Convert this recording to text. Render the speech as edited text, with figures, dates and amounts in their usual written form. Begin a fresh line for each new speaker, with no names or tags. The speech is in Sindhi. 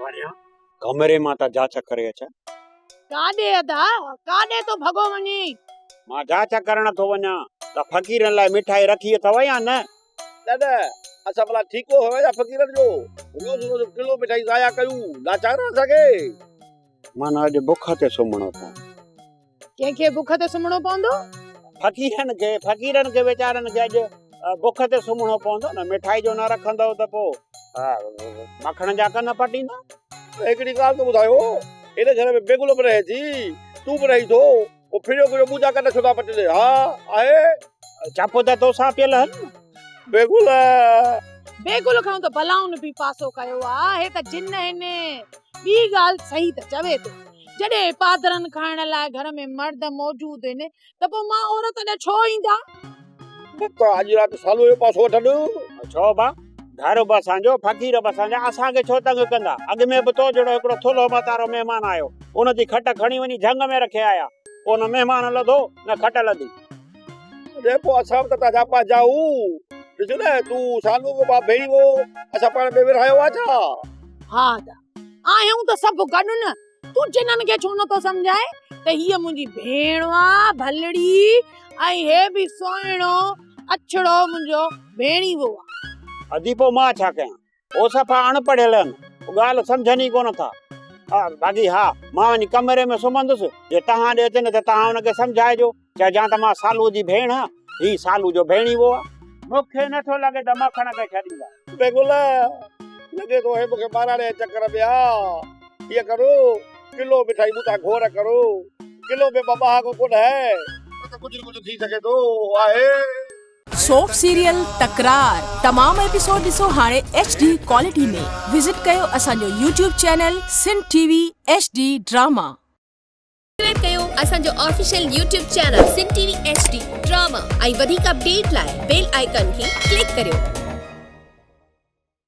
وريان ڪمري مان ته جاچ ڪري اچان.
ڪاڏي ادا، ڪاڏي ٿو ڀڳو وڃين؟
مان جاچ ڪرڻ ٿو وڃان ته فقيرن لاء مٺائي رکي اٿو يا نه؟
نه نه، اسان ڀلا ٺيڪو هيو يا فقيرن جو؟ روز روز ڪلو مٺائي ضايع ڪيون، لاچار اسان کي.
معنيٰ اڄ بک تي سمهڻو پوندو.
ڪنهن کي بک تي سمهڻو پوندو؟
فقيرن کي، فقيرن کي ويچارن کي اڄ بک تي سمهڻو پوندو نه، مٺائي جو نه رکندؤ ته پوء مکڻ جا ڪن پٽيندا.
هڪڙي ڳالهه ته ٻڌايو، هن گهر ۾ بيگل به رهي ٿي، تون به رهين ٿو، پوء ڦريو گهريو منهنجا ڪن ڇو ٿا پٽين؟ ها آهي؟
چپ ته توسان پيل هن.
بيگل!
بيگل کان ته بلائن به پاسو ڪيو آ، هي ته جن هن. ٻي ڳالهه صحيح ته چوي ٿو. جڏهن پادرن کائڻ لاء گهر ۾ مرد موجود هن ته پوء مان عورت ڏي ڇو ايندا؟
نه ته اڄ رات سالو جو پاسو وٺن.
ڇو با، گهر به اسان جو، فقير به اسان جا، اسان کي ڇو تنگ ڪندا؟ اڳ ۾ به تو جهڙو هڪڙو ٿلهو متارو مهمان آيو، ان جي کٽ کڻي وڃي جهنگ ۾ رکي آيا. پوء نه مهمان لڌو، نه کٽ لڌي.
اڙي پوء اسان به ته تنهنجا پنهنجا آهيون. ڏس نه، تون سالو به مان ڀيڻي هو، اسان پاڻ ۾ ورهايو آ ڇا؟
ها ادا، آهيون ته سڀ گڏ نه، تون جنن کي ڇو نٿو سمجهائين ته هيء منهنجي ڀيڻ آ ڀلڙي ۽ هي به سهڻو اڇڙو منهنجو ڀيڻيوو آ.
ادي پوء مان ڇا ڪيان؟ هو صفا اڻ پڙهيل آهن، هو ڳالهه سمجهن ئي ڪونه ٿا. باقي ها، مان وڃي ڪمري ۾ سمهندس، جي توهان ڏي اچن ته توهان ان کي سمجهائجو. چئجان ته مان سالوء جي ڀيڻ هان، هي سالو جو ڀيڻيوو آ. مون کي نه ٿو لڳي ته مکڻ کي ڇڏيندا.
بيگل، لڳي ٿو هي مون کي ماراڻي جي چڪر ۾ آ. هيئن ڪرو، ڪلو مٺائي مون تان گهور ڪرو. ڪلو ۾ ٻه مهانگو ڪونه هي. نه ته ڪجهه نه ڪجهه ٿي سگهي ٿو. آهي.
سوپ سيريل تڪرار تمام ايپيسوڊ ڏسو هاڻي ايڇ ڊي ڪوالٽي ۾ وزٽ ڪيو اسان جو YouTube channel Sindh T V H D drama.
Subscribe ڪيو اسان جو official YouTube channel Sindh T V H D drama ۽ وڌيڪ اپڊيٽ لاء بيل آئيڪان کي ڪلڪ ڪريو.